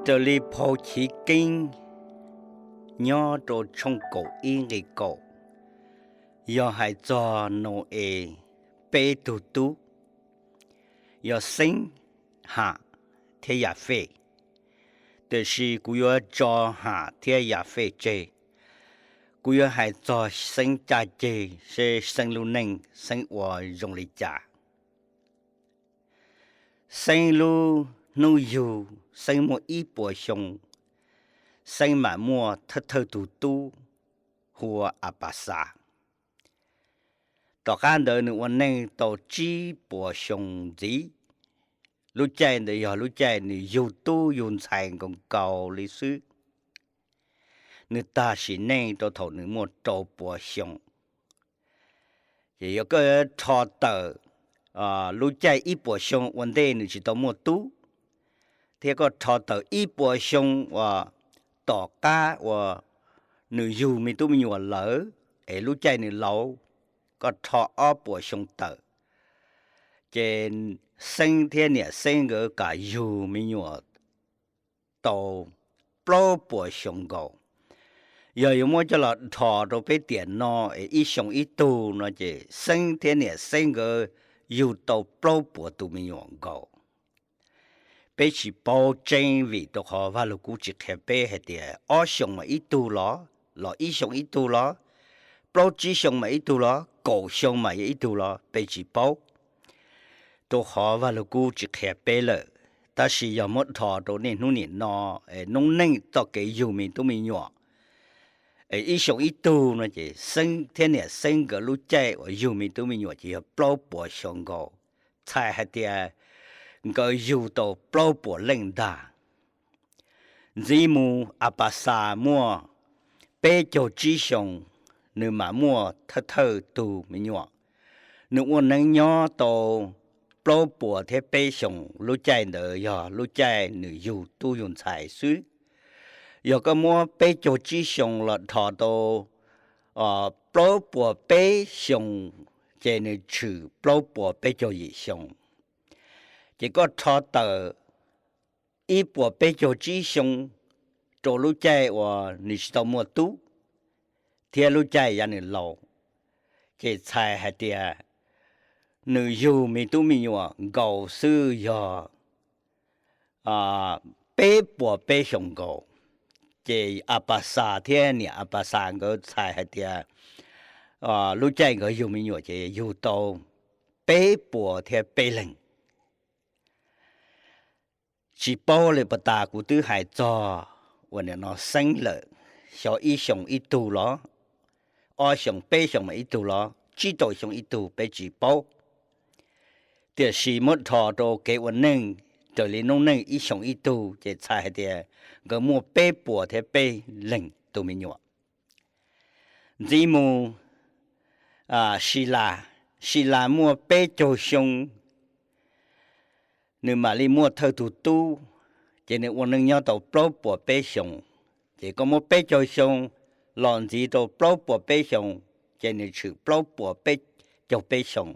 Raws li phau Chiv Keeb nyob rau tshooj kaum ib nqe kaum, yog hais txog Nau-es peb tug tub, yog Xeeb, Ham thiab Yas Fej. Tiam sis kuv yuav tso Ham thiab Yas Fej tseg, kuv yuav hais txog Xeeb caj ceg seb Xeeb lub neej Xeeb ua zoo li cas. Xeeb lub hnub yug, Xeeb muaj ib puas xyoo, Xeeb mam muaj thawj thawj tug tub hu ua As Pas Xas. Tom qab ntawd nws ua neej tau tsib puas xyoo ntxiv. Lub caij ntawd yog lub caij nws yug tub yug ntxhais nkaus nkaus li xwb. Nws tag sim neej rau thaum nws muaj rau puas xyoo. Ces yog koj rho tawm lub caij ib puas xyoo ua ntej nws tsis tau muaj tub, thiab koj rho tawm ib puas xyoo uas tom qab uas nws yug me tub me nyuam lawm, es lub caij nws laus, koj rho ob puas xyoo tawm, ces Xeeb thiab niam Xeeb nkawd kam yug me nyuam tau plaub puas xyoo nkaus. Yog yuav muab coj los dhos rau peb tiam no es ib xyoo ib tug no ces Xeeb thiab niam Xeeb nkawd yug tau plaub puas tus me nyuam nkaus. Peb tsis paub tseeb vim rau qhov Vaj Lug Kub tsis qhia peb hais tias ob xyoo mas ib tug los, los ib xyoo ib tug los, plaub tsib xyoo mas ib tug los, kaum xyoo mas yog ib tug los, peb tsis paub. Rau qhov Vaj Lug Kub tsis qhia peb lawm. Tab sis yog muab dhos rau niaj hnub nim no, noob neej txoj kev yug me tub me nyuam, ib xyoo ib tug no ces Xeeb thiab niam Xeeb nkawd lub caij uas yug me tub me nyuam ces yog plaub puas xyoo nkaus. Txhais hais tias nkawd yug tau plaub puas leej ntag. Ntxiv mus As Pas Xas muaj peb caug tsib xyoo, nws mam muaj thawj thawj tug me nyuam. Nws ua neej nyob tau plaub puas thiab peb xyoos, lub caij ntawd yog lub caij nws yug tub yug ntxhais xwb. Yog koj muab peb caug tsib xyoo los dhos tau plaub puas peb xyoo, ces nws tshwm plaub puas peb caug yim xyoo. Ces koj rho tawm ib puas peb caug tsib xyoo rau lub caij uas nws tsis tau muaj tub thiab lub caij yav nws laus, ces txhais hais tias nws yug me tub me nyuam nkaus xwb yog peb puas peb xyoos nkaus. Ces As Pas Xas thiab niam As Pas Xas nkawd txhais hais tias lub caij nkawd yug me nyuam ces yug tau peb puas thiab peb leeg. Tsis paub li, pas tas kuv twb hais txog uas nim no Xeeb lawm, xyov ib xyoos ib tug los, ob xyoos peb xyoos mas ib tug los, tsib rau xyoo ib tug peb tsis paub. Tiam sis muab dhos rau kev ua neej raws li noob neej ib xyoos ib tug ces txhais hais tias nkawd muaj peb puas thiab peb leeg tus me nyuam. Ntxiv mus Sis Las, Sis Las muaj peb caug xyoo, nws mam li muaj thawj tug tub, ces nws ua neej nyob tau plaub puas peb xyoos. Ces koj muab peb caug xyoo los ntxiv rau plaub puas peb xyoos, ces nws tshwm plaub puas peb caug peb xyoos.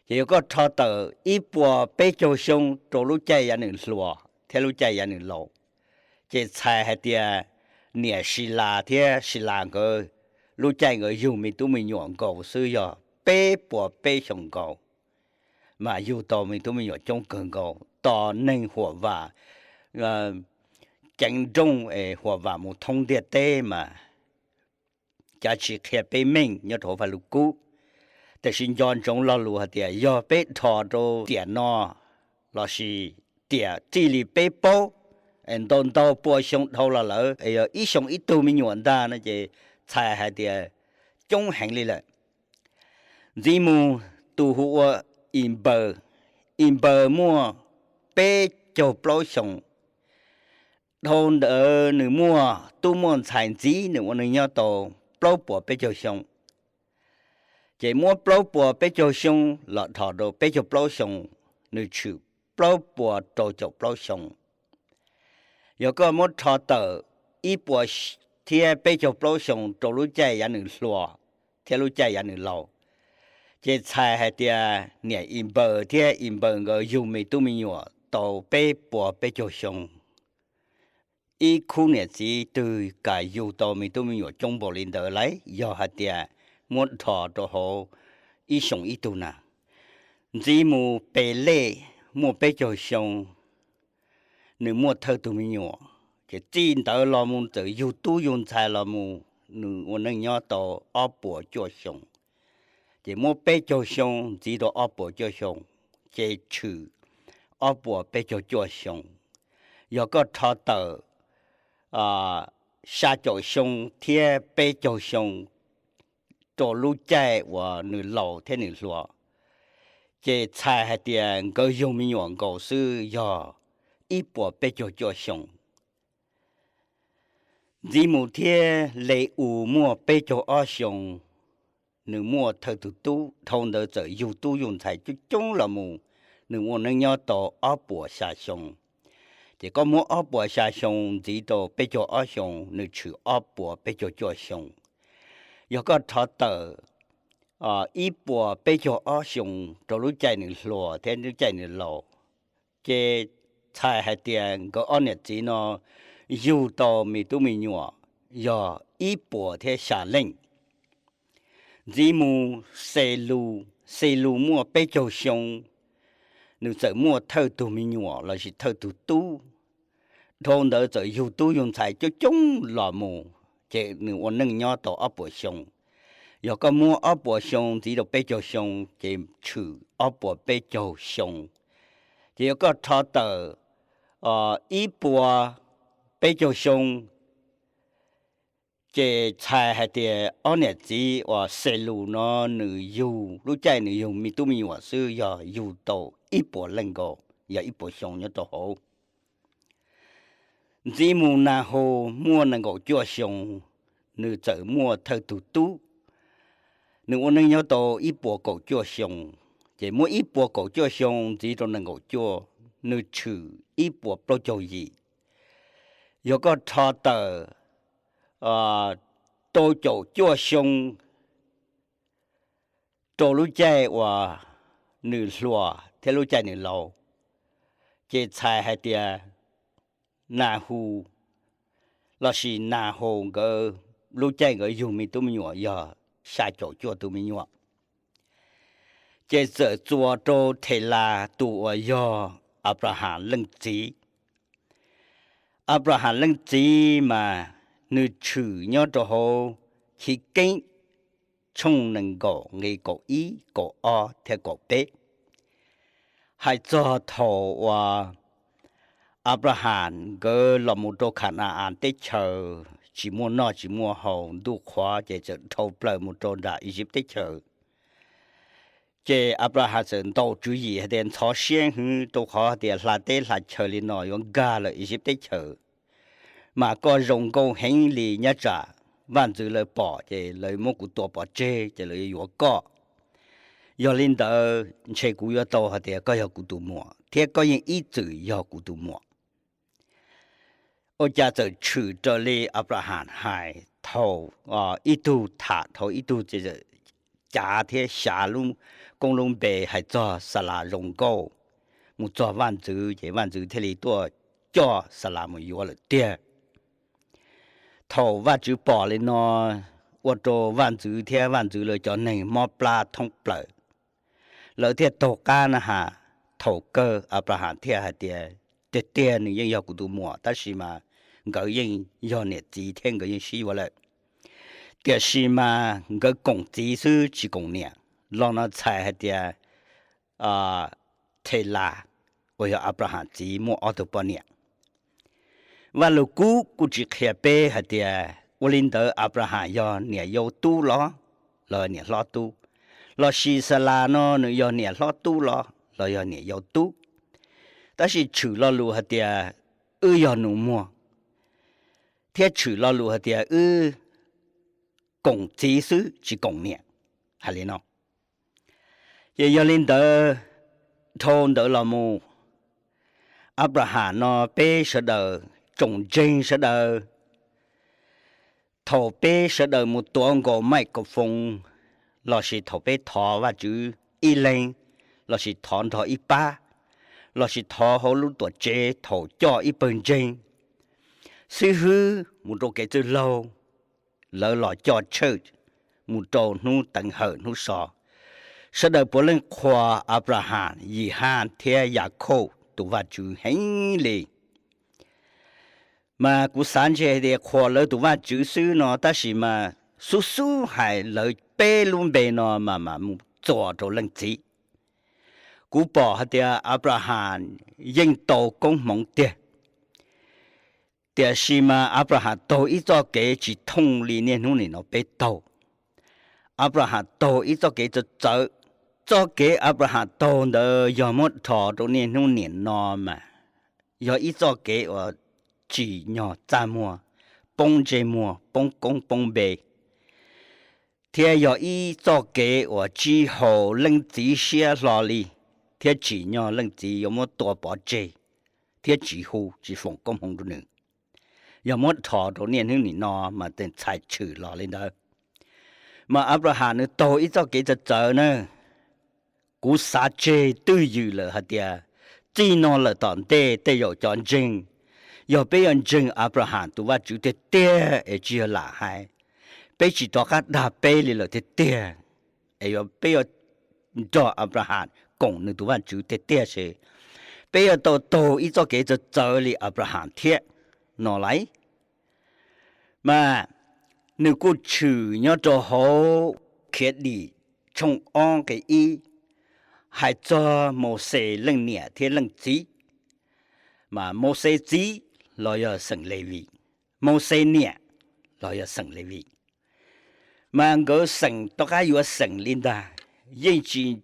Ces yog koj rho tawm ib puas peb caug xyoo rau lub caij yav nws hluas thiab lub caij yav nws laus, ces txhais hais tias niam Sis Las thiab Sis Las nkawd lub caij nkawd yug me tub me nyuam nkaus xwb yog peb puas peb xyoos nkaus, mas yug tau me tub me nyuam coob kawg nkaus. Tos neeg huam vam ceev nrooj es huam vam mus thoob ntiaj teb mas cav tsis qhia peb meej nyob rau hauv Vaj Lug Kub. Tiam sis nco ntsoov lo lus hais tias yog peb dhos rau tiam no lossis tiam txij li peb paub, ntau ntau puas xyoo dhau los lawm es yog ib xyoos ib tug me nyuam ntag no ces txhais hais tias coob heev li lawm. Ntxiv mus tus hu ua Is Npaws, Is Npaws muaj peb caug plaub xyoos. Dhau ntawd nws muaj tub muaj ntxhais ntxiv, nws ua neej nyob tau plaub puas peb caug xyoo. Ces muab plaub puas peb caug xyoo los dhos rau peb caug plaub xyoo, nws tshwm plaub puas rau caum plaub xyoo. Yog koj muab rho tawm ib puas thiab peb caug plaub xyoo rau lub caij yav nws hluas thiab lub caij yav nws laus, ces txhais hais tias niam Is Npaws thiab Is Npaws nkawd yug me tub me nyuam tau peb puas peb caug xyoo. ib khub niam txiv twg kam yug tau me tub me nyuam coob npaum li ntawd lauj? Yog hais tias muab dhos rau hauv ib xyoos ib tug na, ntxiv mus Pelej muaj peb caug xyoo, nws muaj thawj tug me nyuam, ces txij ntawd los mus txawm yug tub yug ntxhais los mus, nws ua neej nyob tau ob puas cuaj xyoo. Ces muab peb caug xyoo ntxiv rau ob puas cuaj xyoo, ces tshwm ob puas peb caug cuaj xyoo. Yog koj rho tawm xya caum xyoo thiab peb caug xyoo rau lub caij uas nws laus thiab nws hluas, ces txhais hais tias nkawd yug me nyuam nkaus xwb yog ib puas peb caug cuaj xyoo. Ntxiv mus thiab Le U muaj peb caug ob xyoo, nws muaj thawj tug tub, dhau ntawd txawm yug tub yug ntxhais coob coob los mus, nws ua neej nyob tau ob puas xya xyoo. Ces koj muab ob puas xya xyoo ntxiv rau peb caug ob xyoo, nws tshwm ob puas peb caug cuaj xyoo. Yog koj rho tawm ib puas peb caug ob xyoo rau lub caij nws hluas thiab lub caij nws laus, ces txhais hais tias nkawd ob niam txiv no yug tau me tub me nyuam yog ib puas thiab xya leej. Ntxiv mus Xes Lus, Xes Lus muaj peb caug xyoo, nws txawm muaj thawj tug me nyuam lossis thawj tug tub. Dhau ntawd txawm yug tub yug ntxhais coob coob los mus, ces nws ua neej nyob tau ob puas xyoo. Yog koj muab ob puas xyoo ntxiv rau peb caug xyoo, ces tshwm ob puas peb caug xyoo. Ces yog koj rho tawm ib puas peb caug xyoo, ces txhais hais tias ob niam txiv uas Xes Lus no nws yug, lub caij nws yug me tub me nyuam xwb yog yug tau ib puas leej nkaus, yog ib puas xyoo nyob rau hauv. Ntxiv mus Nas Haus muaj nees nkaum cuaj xyoo, nws txawm muaj thawj tug tub. Nws ua neej nyob tau ib puas kaum cuaj xyoo, ces muab ib puas kaum cuaj xyoo ntxiv rau nees nkaum cuaj, nws tshwm ib puas plaub caug yim. Yog koj rho tawm rau caum cuaj xyoo rau lub caij uas nws hluas thiab lub caij nws laus, ces txhais hais tias Nas Haus lossis Nas Haus nkawd lub caij nkawd yug me tub me nyuam yog xya caum cuaj tus me nyuam. Ces txawm txuas rau Thelas tus uas yog Abrahas leej txiv. Abrahas leej txiv mas nws tshwm nyob rau hauv Chiv Keeb tshooj nees nkaum nqe kaum ib, kaum ob thiab kaum peb. Hais txog thaum uas Abrahas nkawd los mus rau Khana-as teb chaws tsis muaj noj tsis muaj haus, ntuj qhuav ces txawm dhau plaws mus rau nram Iziv teb chaws. Ces Abrahas txawm ntaus tswv yim hais tias ntxhov siab hwv, rau qhov tias hla teb hla chaw li no yuav nkag lawm Iziv teb chaws, mas koj zoo nkauj heev li, nyob tsam vaj ntxwv lawv pom ces lawv muab kuv tua pov tseg ces lawv yuav yuav koj. Yog li ntawd ntshe kuv yuav tau hais tias koj yog kuv tus muam thiab koj yeej ib txwm yog kuv tus muam. Ua cas txawm tshwm raws li Abrahas hais, thaum ib tug tham dhau ib tug, cav thiab xyav lub koob lub npe hais txog Xalas zoo nkauj mus txog vaj ntxwv, ces vaj ntxwv thiaj li tuaj coj Xalas mus yuav lawm tiag. Thaum Vajtswv pom li no, ua rau vaj ntxwv thiab vaj ntxwv lawv cov neeg mob plab thoob plaws. Lawv thiaj taug qab na has, thaum kawg Abrahas thiaj hais tias, tiag tiag nws yeej yog kuv tus muam, tab sis mas nkawd yeej yog niam txiv thiab nkawd yeej sib yuav lawm. Tiam sis mas nkawd koom txiv xwb tsis koom niam. Lo no txhais hais tias Thelas uas yog Abrahas txiv muaj ob tug poj niam. Vajluskub kuj tsis qhia peb hais tias ua li ntawd Abrahas yog niam yau tub los, los niam hlob tub, lossis Xalas no nws yog niam hlob tub los, los yog niam yau tub. Tab sis tshwm lo lus hais tias wb yog nus muag, thiab tshwm lo lus hais tias wb koom txiv xwb tsis koom niam, hais li no. Ces yog li ntawd, dhau ntawd los mus, Abrahas no peb sawv daws tsoom ntseeg sawv daws, thaum peb sawv daws mus tuav nkaus maim kaus foos, lossis thaum peb thov Vajtswv ib leeg, lossis thov nrog ib pab, lossis thov hauv lub tuam tsev thaum coj ib pawg ntseeg, xib hwb mus rau kev txwj laug, lawv los coj tshawj mus rau hnub teev hawm hnub so. Sawv daws puav leej qhuas Anplahas, Yihaj thiab Yakhauj tus Vajtswv heev li. Mas kuv xav ntshe tias qhuas lawv tus Vajtswv xwb no, tab sis mas xub xub hais lawv peb lub npe no mas mam mus txuas rau leej txiv. Kuv pom hais tias Anplahas yeej tau koob hmoov tiag, tiam sis mas Anplahas taug ib txoj kev tsis thooj li niaj hnub nim no peb taug. Anplahas taug ib txoj kev txawv txawv. Txoj kev Anplahas taug ntawd yog muab rho rau niaj hnub nim no mas yog ib txoj kev uas tsim nyog txaj muag, poob ntsej muag, poob koob poob npe, thiab yog ib txoj kev uas tsis haum leej txiv siab hlo li, thiab tsim nyog leej txiv yuav muab tua pov tseg thiab tsis hu tsis foom koob hmoov rau nws. Yog muab rho rau niaj hnub nim no mas tej ntxhais tshwm los li ntawd. Mas Anplahas nws taug ib txoj kev txawv txawv na. Kuv xav tseg twj ywm lawm hais tias txij no lawm tom ntej tej zaum cov ntseeg, yog peb yuav ntseeg Anplahas tus Vajtswv tiag tiag es tsis yog lam hais, peb tsis rov qab dag peb li lawm tiag tiag, es peb yuav nrog Anplahas koom nws tus Vajtswv tiag tiag ces peb yuav tau taug ib txoj kev txawv txawv li Anplahas thiab no lauj. Mas nws kuj tshwm nyob rau hauv Khiav Dim tshooj ob nqe ib, hais txog Mauxes leej niam thiab leej txiv. Mas Mauxes txiv los yog xeem Levis, Mauxes niam los yog xeem Levis. Mas nkawd xeem tom qab yuav xeem li ntag, yeej tsis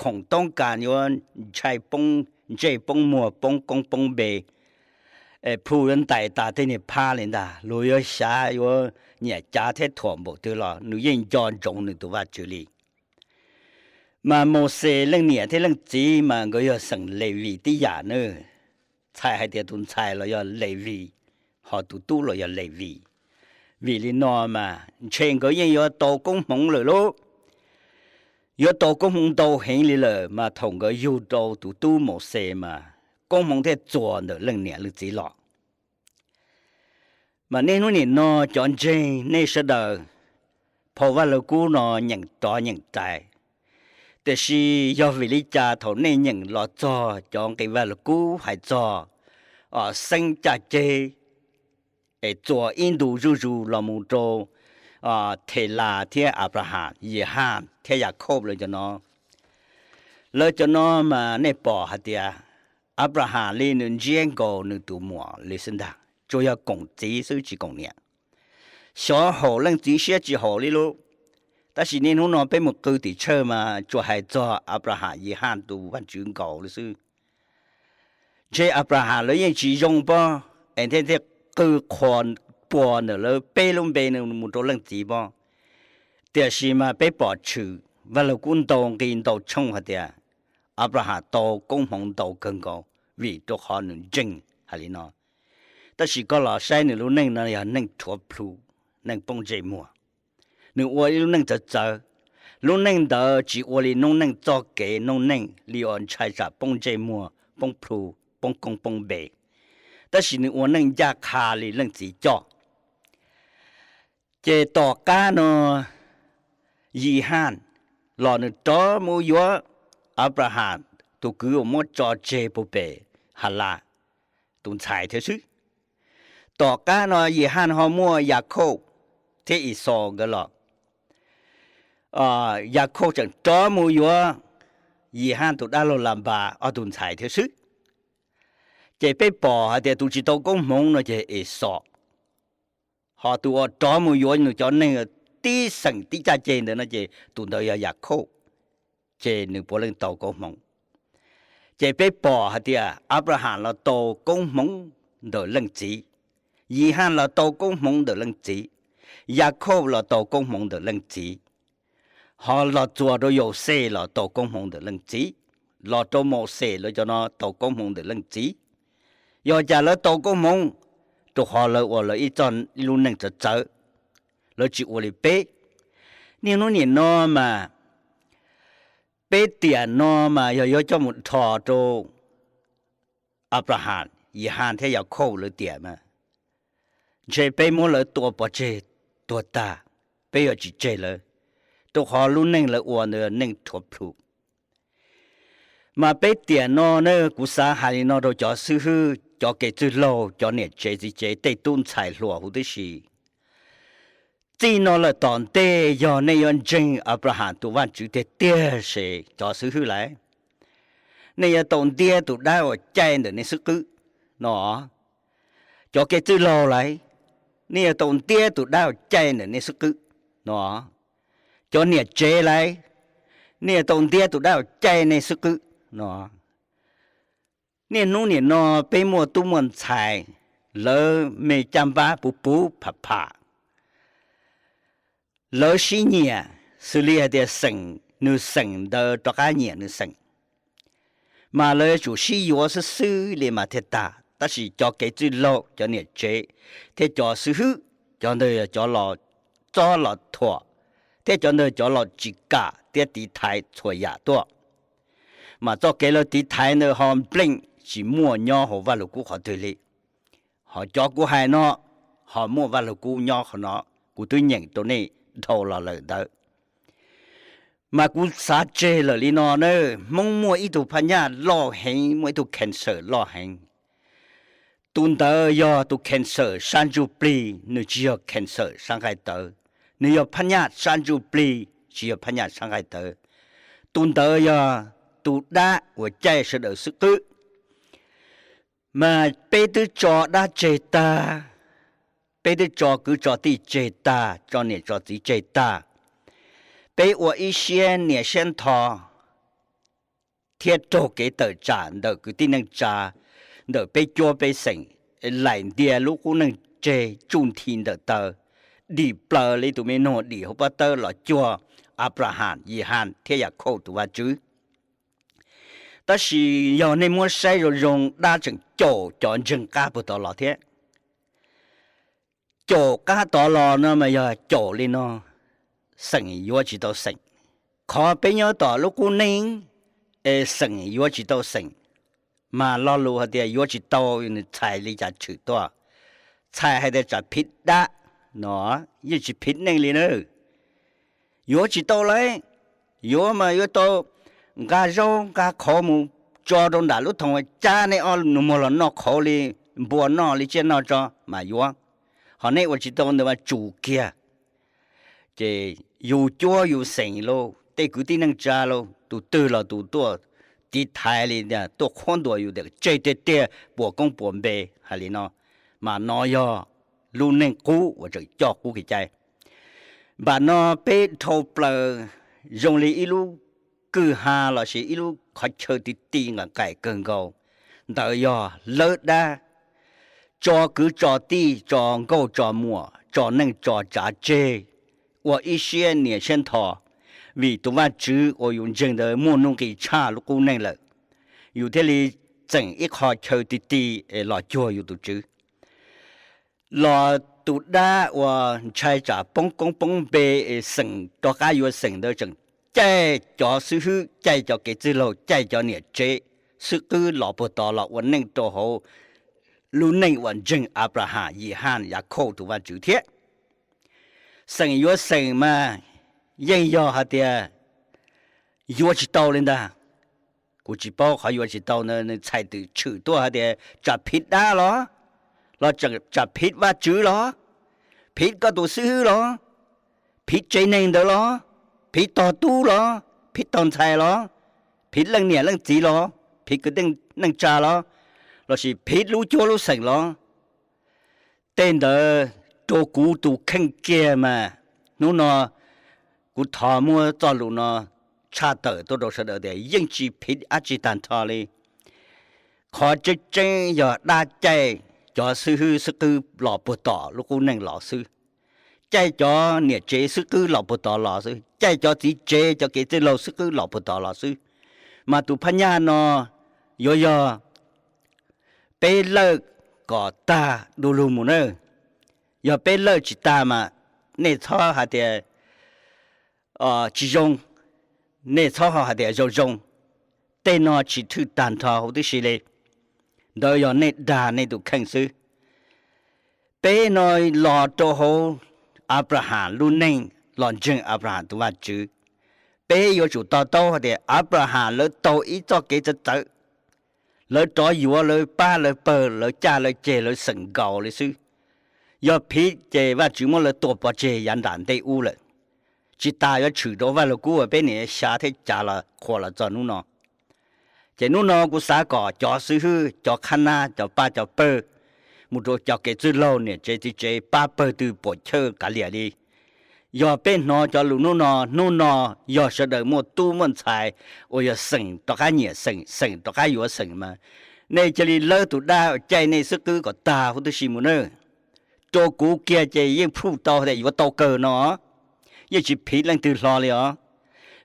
khoom toob kas yuav ntshai poob ntsej poob muag poob koob poob npe, plhu yuav ntais tas tej niag phab li ntag, luag yuav xyav yuav nyiam cav thiab thuam npaum twg los nws yeej nco ntsoov nws tus Vajtswv li. Mas Mauxes leej niam thiab leej txiv mas nkawd yog xeem Levis tib yam na. Txhais hais tias tus ntxhais los yog Levis, ho tus tub los yog Levis. Vim li no mas ntshe nkawd yeej yuav tau koob hmoov lawm lauj. Yuav tau koob hmoov ntau heev li lawm mas thaum nkawd yug rau tus tub Mauxes mas koob hmoov thiaj txuas ntawm leej niam leej txiv los. Mas niaj hnub nim no cov ntseeg nej sawv daws, phau Vaj Lug Kub no nyeem rov nyeem rais, tiam sis yog vim li cas thaum nej nyeem los txog cov nqe Vaj Lug Kub hais txog xeeb caj ceg es txuas ib ntu zuj zus los mus rau Thelas thiab Anplahas, Yihaj thiab Yakhauj lawv cov no, lawv cov no mas nej pom hais tias Anplahas li nws ntsiab nkaus nws tus muam li xwb ntag, tsuas yog koom txiv xwb tsis koom niam. Xyov haum leej txiv siab tsis haum li lauj. Tab sis niaj hnub no peb mus qw tim tsawg mas tsuas hais txog Anplahas, Yihaj tus Vajtswv nkaus li xwb. Ntshe Anplahas lawv yeej tsis zoo pob es thiaj thiaj qw qhuas puas ntawm lawv peb lub npe mus rau leej txiv pob. Tiam sis mas peb pom tshwm Vaj Lug Kub ntau nqi ntau tshooj hais tias Anplahas tau koob hmoov ntau kawg nkaus vim rau qhov nws ntseeg hais li no. Tab sis koj los saib nws lub neej no yog neej rhuav plhu, neej poob ntsej muag. Nws ua ib lub neej txawv txawv. Lub neej ntawd tsis ua li noob neej txoj kev noob neej li uas ntshai tsam poob ntsej muag, poob plhu, poob koob poob npe, tab sis nws ua neej ncaj qha li leej txiv coj. Ces tom qab no Yihaj los nws rov mus yuav Anplahas tus kwv uas muab tso tseg puag pem Halas tus ntxhais thiab xwb. Tom qab no Yihaj ho muaj Yakhauj thiab Exaus nkawd los. Yakhauj tseem rov mus yuav Yihaj tus dab laug Lanpas ob tug ntxhais thiab xwb. Ces peb pom hais tias tus tsis tau koob hmoov no ces Exaus, ho tus uas rov mus yuav nws cov neeg tib xeem tib caj ceg ntawd no ces tus ntawd yog Yakhauj, ces nws puav leej tau koob hmoov. Ces peb pom hais tias Anplahas los tau koob hmoov ntawm leej txiv, Yihaj los tau koob hmoov ntawm leej txiv, Yakhauj los tau koob hmoov ntawm leej txiv, ho los txuas rau Yauxej los tau koob hmoov ntawm leej txiv, los rau Mauxes lawv cov no tau koob hmoov ntawm leej txiv. Yog cas lawv tau koob hmoov? Rau qhov lawv ua lawv ib txoj ib lub neej txawv txawv, lawv tsis ua li peb. Niaj hnub nim no mas peb tiam no mas yog yuav coj mus rho rau Anplahas, Yihaj thiab Yakhauj lawv tiam mas ntshe peb muab lawv tua pov tseg tuag tag, peb yuav tsis tseg lawv, rau qhov lub neej lawv ua ntawd yog neej rhuav plhu. Mas peb tiam no na, kuv xav hais li no rau cov xib hwb, cov kev txwj laug, cov niam tsev txiv tsev, tej tub ntxhais hluas huv tib si. Txij no lawm tom ntej yog nej yuav ntseeg Abraham tus Vajtswv tiag tiag ces cov xib hwb lauj, nej yuav tau ntiab tus dab uas caij ntawm nej xwb qwb no. Cov kev txwj laug lauj, nej yuav tau ntiab tus dab uas caij ntawm nej xwb qwb no. Cov niam tsev lauj, nej yuav tau ntiab tus dab uas caij nej xwb qwb no. Niaj hnub nim no peb muaj tub muaj ntxhais, lawv me caj npab puv puv pham pham, lawv sib nyiam, xws li hais tias xeem, nws xeem ntawd rov qab nyiam nws xeem, mas lawv yuav tsum sib yuav xwb xwb li mas thiaj tag. Tab sis cov kev txwj laug, cov niam tsev, thiab cov xib hwb, cov ntawd yog cov los txob los thuam, thiab cov ntawd cov los tsis kam thiab tiv thaiv txhua yam tuaj. Mas txoj kev lawv tiv thaiv ntawd ho npleej tsis muaj nyob hauv Vajluskub qhov twg li. Ho cov kuv hais no, ho muaj Vajluskub nyob qhov no, kuv twb nyeem rau nej dhau los lawm ntawd. Mas kuv xav tseg lawm li no na, Hmoob muaj ib tug phab nyaj loj heev, muaj ib tug cancer loj heev. Tus ntawd yog tus cancer sab ntsuj plig, nws tsis yog cancer sab nqaij tawv. Nws yog phab nyaj sab ntsuj plig, tsis yog phab nyaj sab nqaij tawv. Tus ntawd yog tus dab uas caij sawv daws xwb qwb. Mas peb twb tso dab tseg tag, peb twb tso kwv tso tij tseg tag, tso niam tso txiv tseg tag, peb ua ib siab niam siab ntho thiab raug kev tawm tsam ntawm kwv tij neej tsa, ntawm peb cuab peb xeem, laim ntia lub qub neej tseg tsuj nthi ntawm taw, dim plaws li tus me noog dim hauv pob tawb los cuag Abraham, Yihas thiab Yakhauj tus Vajtswv. Tab sis yog nej muab saib zoo zoo, dab tseem caum cov ntseeg qab puag tod los thiab. Caum qab tod los no mas yog caum li no, xeem yuav tsis tau xeem. Qhov peb nyob tom lub qub neej es xeem yuav tsis tau xeem, mas lo lus hais tias yuav tsis tau, nws txhais li cas tshwm tuaj? Txhais hais tias tsam phiv dab no, yeej tsis phiv neej li na. Yuav tsis tau lauj, yuav mas yuav tau nqa zaub nqa qhauv mus tso rau nram lub thoom, cab nej ob nus muag los noj qhauv li npua noj li tsiaj noj tso mas yuav. Ho nej ua tsis tau ntawd mas tsum kiag. Ces yus cuab yus xeem lauj, tej kwv tij neej tsa lauj, tus twg los tus tuaj tiv thaiv li tias tuaj qhuab ntuas yus tias tseg tiag tiag, puas koob puas npe hais li no, mas no yog lub neej qub uas tseem coj qub kev cai. Npam no peb dhau plaws zoo li ib lub kwj ha lossis ib lub qhov chaw ti ti nqaim nqaim kawg nkaus. Ntawd yog lawb dab, tso kwv tso tij, tso nkauj tso muam, tso neej tso tsav tseg, ua ib siab niam siab ntho, vim tus Vajtswv uas yus ntseeg ntawd muaj nuj nqis tshaj lub qub neej lawm, yus thiaj li txeem ib qho chaw ti ti es los cuag yus tus Tswv. Los tus dab uas ntshai tsam poob koob poob npe es xeem rov qab yuav xeem ntawd tseem caij cov xib hwb, caij cov kev txwj laug, caij cov niam tsev xwb qwb los puag tod los ua neej rau hauv lub neej uas ntseeg Abraham, Yihas, Yakhauj tus Vajtswv thiab. Xeem yuav xeem mas yeej yog hais tias yuav tsis tau li ntag. Kuv tsis paub qhov yuav tsis tau ntawd nws txhais twm tshwm tuaj hais tias tsam phiv dab los, los tsam phiv Vajtswv los, phiv koj tus xib hwb los, phiv tsev neeg ntawd los, phiv tog tub los, phiv tog ntxhais los, phiv leej niam leej txiv los, phiv kwv tij neej tsa los, lossis phiv lub cuab lub xeem los. Tej ntawd rau kuv tus kheej kiag mas hnub no kuv thov muab txoj lus no tshaj tawm tuaj rau sawv daws tias yeej tsis phiv dab tsi tag nrho li. Qhov tseeb tseeb yog dab caij cov xib hwb xwb qwb los puag tom lub qub neej los xwb, caij cov niam tsev xwb qwb los puag tod los xwb, caij cov txiv tsev cov kev txwj laug xwb qwb los puag tod los xwb. Mas tus phab nyaj no yuav yog peb lawj kom tag du lug mus na. Yog peb lawj tsis tag mas nej txhob hais tias tsis zoo, nej txhob ho hais tias zoo zoo. Tej no tsis thwj tag nrho huv tib si li. Ntawd yog nej dag nej tus kheej xwb. Peb no los rau hauv Abraham lub neej, los ntseeg Abraham tus Vajtswv, peb yuav tsum to taub hais tias Abraham lawv taug ib txoj kev txawv txawv, lawv rov yuav, lawv pab lawv pawg, lawv caj lawv ceg, lawv xeem nkaus li xwb. Yog phiv ces Vajtswv muab lawv tua pov tseg yav nram ntej ub lawm. Tsis tas yuav tshwm rau Vaj Lug Kub uas peb niam xyav thiab cav los qhuas los txog hnub no. Ces hnub no kuv xav kom cov xib hwb, cov qhab nab, cov pab cov pawg, mus rau cov kev txwj laug, niam tsev txiv tsev, pab pawg twg puas chawj kav liam li. Yog peb hnov cov lus hnub no, hnub no yog sawv daws muaj tub muaj ntxhais uas yog xeem rov qab nyiam xeem, xeem rov qab yuav xeem mas, nej cia li lawb tus dab caij nej xwb qwb kom tag huv tib si mus nawb. Rau kuv kiag ces yeej phuj tau tias yuav tau kawg no, yeej tsis phiv leej twg hlo li os.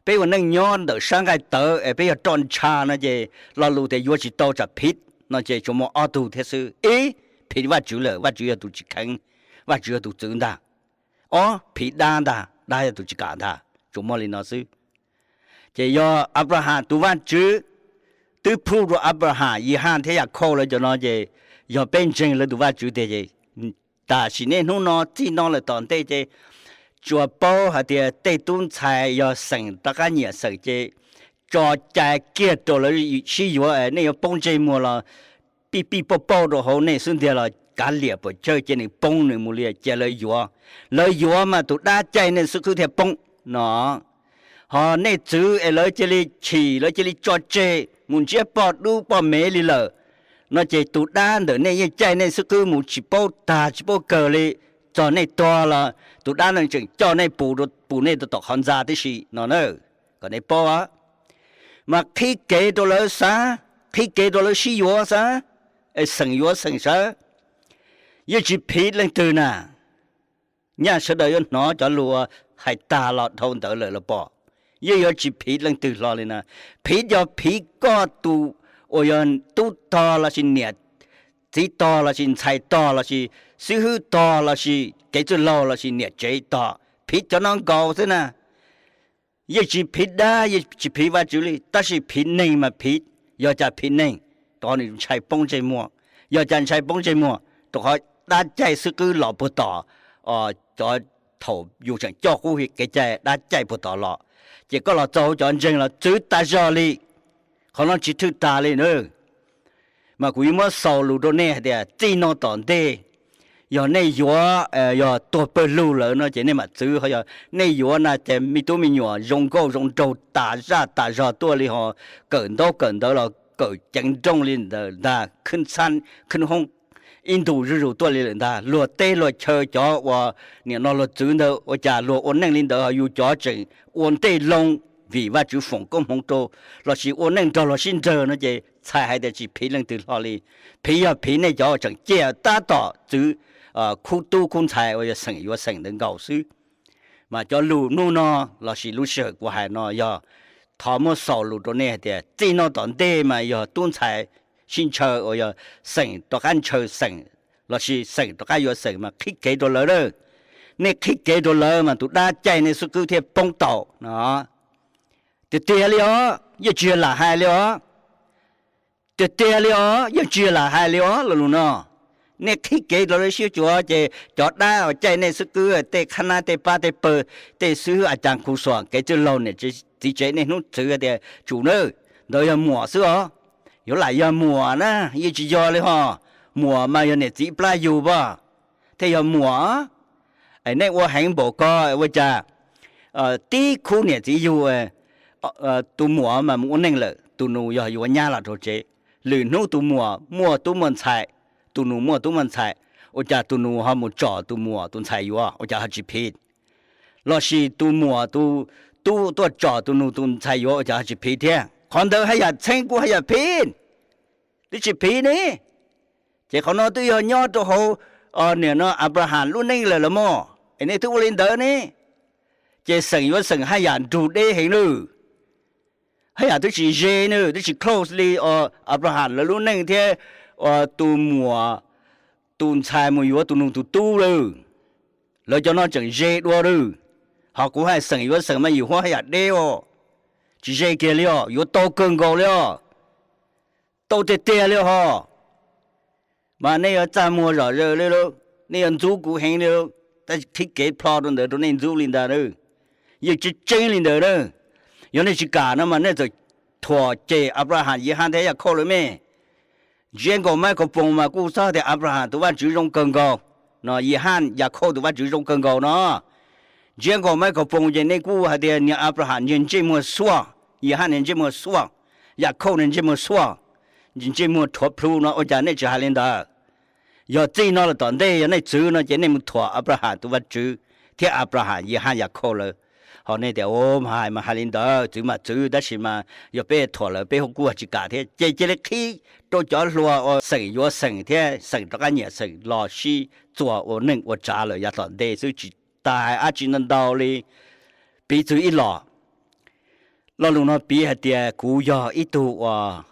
Peb ua neej nyob ntawm sab nqaij tawv es peb yog roj ntsha no ces lo lus tias yuav tsis tau tsam phiv no ces tsuas muaj ob tug thiab xwb. Ib, phiv Vajtswv lawm, Vajtswv yog tus tsis kheev, Vajtswv yog tus txwv ntag. Ob, phiv dab ntag, dab yog tus tsis kam ntag, tsuas muaj li no xwb. Ces yog Abraham tus Vajtswv twb phuj rau Abraham, Yihaj thiab Yakhauj lawv cov no ces yog peb ntseeg lawv tus Vajtswv tiag ces tam sim niaj hnub no txij no lawm tom ntej ces tsuas paub hais tias tej tub ntxhais yog xeem rov qab nyiam xeem ces tso cai kiag rau lawv sib yuav, nej yuav poob ntsej muag los pij pij pauj pauj rau hauv nej xwb ntiag los kav liam puas chawj, cia nws poob nws mus li, cia lawv yuav. Lawv yuav mas tus dab caij nej xwb qwb thiaj poob no. Ho nej txwv es lawv cia li chim, lawv cia li tso tseg mus ntsiab poj dub poj mev li lawm no ces tus dab ntawm nej yeej caij nej xwb qwb mus tsis paub tag tsis paub kawg li. Txog nej tuag los tus dab ntawd tseem coj nej pus, pus nej rau tom qhov ntxa tib si no na, kom nej paub. Mas qhib kev rau lawv xav, qhib kev rau lawv sib yuav xav, es xeem yuav xeem xav, yeej tsis phiv leej twg na. Nyaj sawv daws yuav hnov cov lus hais tag los dhau ntawd lawm los pom, yeej yuav tsis phiv leej twg hlo li na. Phiv yog phiv koj tus uas yog tub tog lossis niam txiv tog lossis ntxhais tog lossis xib hwb tog lossis kev txwj laug lossis niam tsev tog, phiv cov no nkaus xwb na. Yeej tsis phiv dab, yeej tsis phiv Vajtswv li, tab sis phiv neeg mas phiv. Yog cas phiv neeg? Rau qhov nws ntshai poob ntsej muag. Yog cas ntshai poob ntsej muag? Rau qhov dab caij xwb qwb los puag tom, cov thaum yus tseem coj qub kev cai dab caij puag tom los, ces koj los txog hauv cov ntseeg los txwv tas zog li. Qhov no tsis thwj tas li na. Mas kuv yuav muab xaus lus rau nej hais tias txij no tom ntej, yog nej yuav, yog tuag pawg lug lawm no ces nej mam txwv, ho yog nej yuav na ces me tub me nyuam zoo nkauj zoo nraug tas zaj tas zog tuaj li, ho kawm ntaub kawm ntawv los kawm ceev nrooj li ntawd ntag, khwb txhab khwb hoob ib ntus zuj zus tuaj li lawm ntag. Luag teb luag chaw cov uas nim no luag txwv ntawd ua cas luag ua neej li ntawd, ho yus cov tseem ua ntej loo vim Vajtswv foom koob hmoov rau, lossis ua neej nrog luag sib nrawg no ces txhais hais tias tsis phiv leej twg hlo li. Phiv yog phiv nej cov uas tseem ciaj tab tom txwv khub tub khub ntxhais uas yog xeem yuav xeem ntawd nkaus xwb. Mas cov lus hnub no lossis lub sij hawm kuv hais no yog thov muab xaus lus rau nej hais tias txij no tom ntej mas yog tub ntxhais sib ntshaw uas yog xeem rov qab ntshaw xeem lossis xeem rov qab yuav xeem mas qhib kev rau lawv lawm. Nej qhib kev rau lawv mas tus dab caij nej xwb qwb thiaj poob tau no. Tiag tiag li os, yeej tsis yog lam hais li os. Tiag tiag li os, yeej tsis yog lam hais li os lo lus no. Nej qhib kev rau lawv sib cuav ces cov dab uas caij nej xwb qwb, tej qhab nab tej pab tej pawg, tej xib hwb a cas khu xuam kev txwj laug niam txiv tsev niaj hnub txwv tias tsum nawb, ntawd yog muam xwb os. Yuav lam yog muam na, yeej tsis yog li ho. Muam mas yog niam txiv plab yug pab, thiaj yog muam. Es nej ua heev npaum ko ua cas tib khub niam txiv yug, tus muam mas mus ua neej lawm, tus nus yog yuav nyab los rau tsev. Lwm hnub tus muam muaj tub muaj ntxhais, tus nus muaj tub muaj ntxhais, ua cas tus nus ho mus tsom tus muam tus ntxhais yuav, ua cas ho tsis phiv? Lossis tus muam tus tub tuaj tsom tus nus tus ntxhais yuav, ua cas ho tsis phiv thiab? Qhov ntawd haj yam txheeb kuj haj yam phiv, twb tsis phiv ne. Ces qhov no twb yog nyob rau hauv nim no Abraham lub neej lawm los mas, es nej twb ua li ntawd ne. Ces xeem yuav xeem haj yam nrug deb heev nawb. Haj yam twb tsis ze nawb, twb tsis close li Abraham lawv lub neej thiab tus muam tus ntxhais mus yuav tus nus tus tub lawm. Lawv cov no tseem ze dua lawm. Ho kuv hais xeem yuav xeem mas yim huab haj yam deb os. Tsis ze kiag li os, yuav tau kawg nkaus li os. Tau tiag tiag li ho. Mas nej yuav txaj muag zom zaws li lawm. nej yuav ntxub kuv heev li, tab sis qhib kev plho rau ntawd rau nej ntxub li ntag na. Yeej tseeb tseeb li ntawd na. Yog nej tsis kam no mas nej txawm thuam cem Anplaham, Yihaj thiab Yakhauj lawm me. Ntsia nkaus maiv kaus foos mas kuj txhob tias Anplaham tus Vajtswv zoo kawg nkaus no, Yihaj, Yakhauj tus Vajtswv zoo kawg nkaus no. Ntsia nkaus maiv kaus foos ces nej kuj hais tias niag Anplaham niag ntsej muag xuaj, Yihaj niag ntsej muag xuaj, Yakhauj niag ntsej muag xuaj, ntsej muag rhuav plhu no, ua cas nej tsis hais li ntawd? Yog txij no lawm tom ntej yog nej txwv no ces nej mus thuam Anplaham tus Vajtswv thiab Anplaham, Yihaj, Yakhauj lawm. Ho nej tias, o, mas hais mas hais li ntawd, txwv mas txwv, tab sis mas yog peb thuam lawm peb kuj tsis kam thiab. Ces cia li qhib rau cov hluas uas xeem yuav xeem thiab xeem rov qab nyiam xeem los sib txuas ua neej ua tsav lawm yav tom ntej xwb, tsis tas hais dab tsi ntau ntau li. Piv txwv ib los, lo lus no piv hais tias kuv yog ib tug uas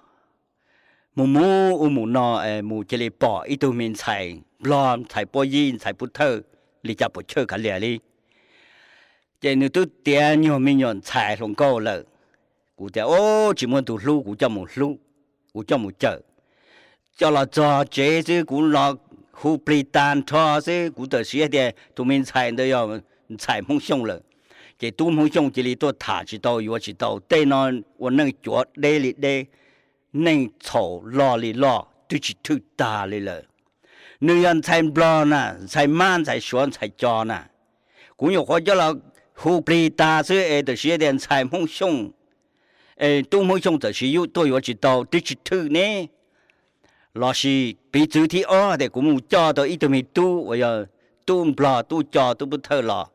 mus mus ua mus no, mus cia li pom ib tug me ntxhais nplog, ntxhais puab yib, ntxhais pub thawj li cas puas chawj kav liam li. Ces nws twb tiav nyuag me nyuam ntxhais hluas nkauj lawm. Kuv tias, o, tsis muaj tus hlub, kuv coj mus hlub, kuv coj mus cawm. Coj los txog tsev xwb kuv los hu plig tag nrho xwb, kuv txawm siv tias tus me ntxhais ntawd yog ntxhais Hmoob Xyooj lawm. Ces tub Hmoob Xyooj cia li tuaj tham tsis tau yuav tsis tau, tej no ua neej cuav deb li deb, neej txhaum loj li loj twb tsis thwj tag li lawm. Nws yog ntxhais nplog na, ntxhais mab ntxhais suav ntxhais co na. Kuv nyuam qhuav coj los hu plig tag xwb es txawm siv tias ntxhais Hmoob Xyooj, es tub Hmoob Xyooj txawm siv yuav tuaj yuav tsis tau twb tsis thwj ne. Lossis piv txwv thib ob tias kuv mus coj tau ib tug me tub uas yog tub nplog tub co tub pub thawj los,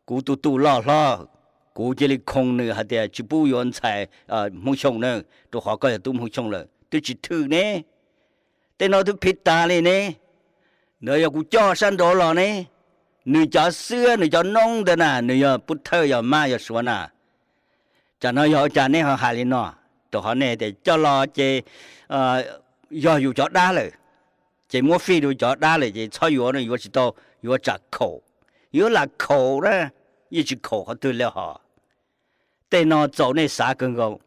kuv tus tub loj hlob, kuv cia li khoo nws hais tias tsis pub yuav ntxhais Hmoob Xyooj na, rau qhov koj yog tub Hmoob Xyooj lawm, twb tsis thwj ne. Tej no twb phiv tas li ne. Ntawd yog kuv coj sab nraud los ne, nws cov xwb, nws cov noob ntawd na, nws yog pub thawj yog mab yog suav na. Tsam no yog ua cas nej ho hais li no? Rau qhov nej tias coj los ces yog yus cov dab lawm, ces muab fij rau cov dab lawm ces txhob yuav, yuav tsis tau, yuav tsam khaum. Yuav lam khaum na, yeej tsis khaum qhov twg li hos. Tej no txaus nej xav kawg nkaus.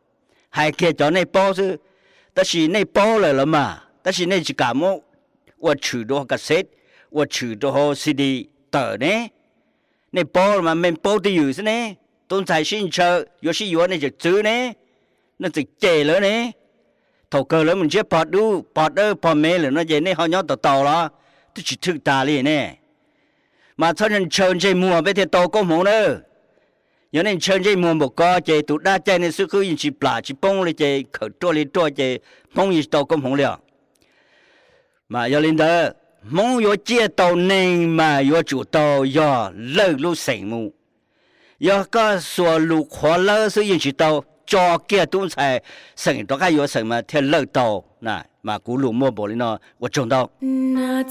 Hais kiag cov nej paub xwb, tab sis nej paub lawm los mas, tab sis nej tsis kam muab ua tshwm rau hauv cassette, ua tshwm rau hauv C D tawm ne. Nej paub los mas, nej paub twj ywm xwb ne. Tub ntxhais sib ntshaw yuav sib yuav nej tseem txwv ne, nej tseem cem lawv ne. Thaum kawg lawv mus ntshiab pog dub pog dawb pog me lawm no ces nej ho nyob tau tau los? Twb tsis thwj tas li ne. Mas txhob ntshaw ntsej muag peb thiaj tau koob hmoov na. Yog nej ntshaw ntsej muag npaum ko ces tus dab caij nej xwb qwb yeej tsis plam tsis poob li ces khawm ruaj li ruaj ces Hmoob yeej tsis tau koob hmoov li os. Mas yog li ntawd, Hmoob yuav ciaj tau neeg mas yuav tsum tau yog lawj lub xeem mus. Yog koj xuas lus qhuav lawb xwb yeej tsis tau, tso kiag tub ntxhais xeem rov qab yuav xeem mas thiaj lawj tau. Mas kuv lus muaj npaum li no, ua tsaug ntau na.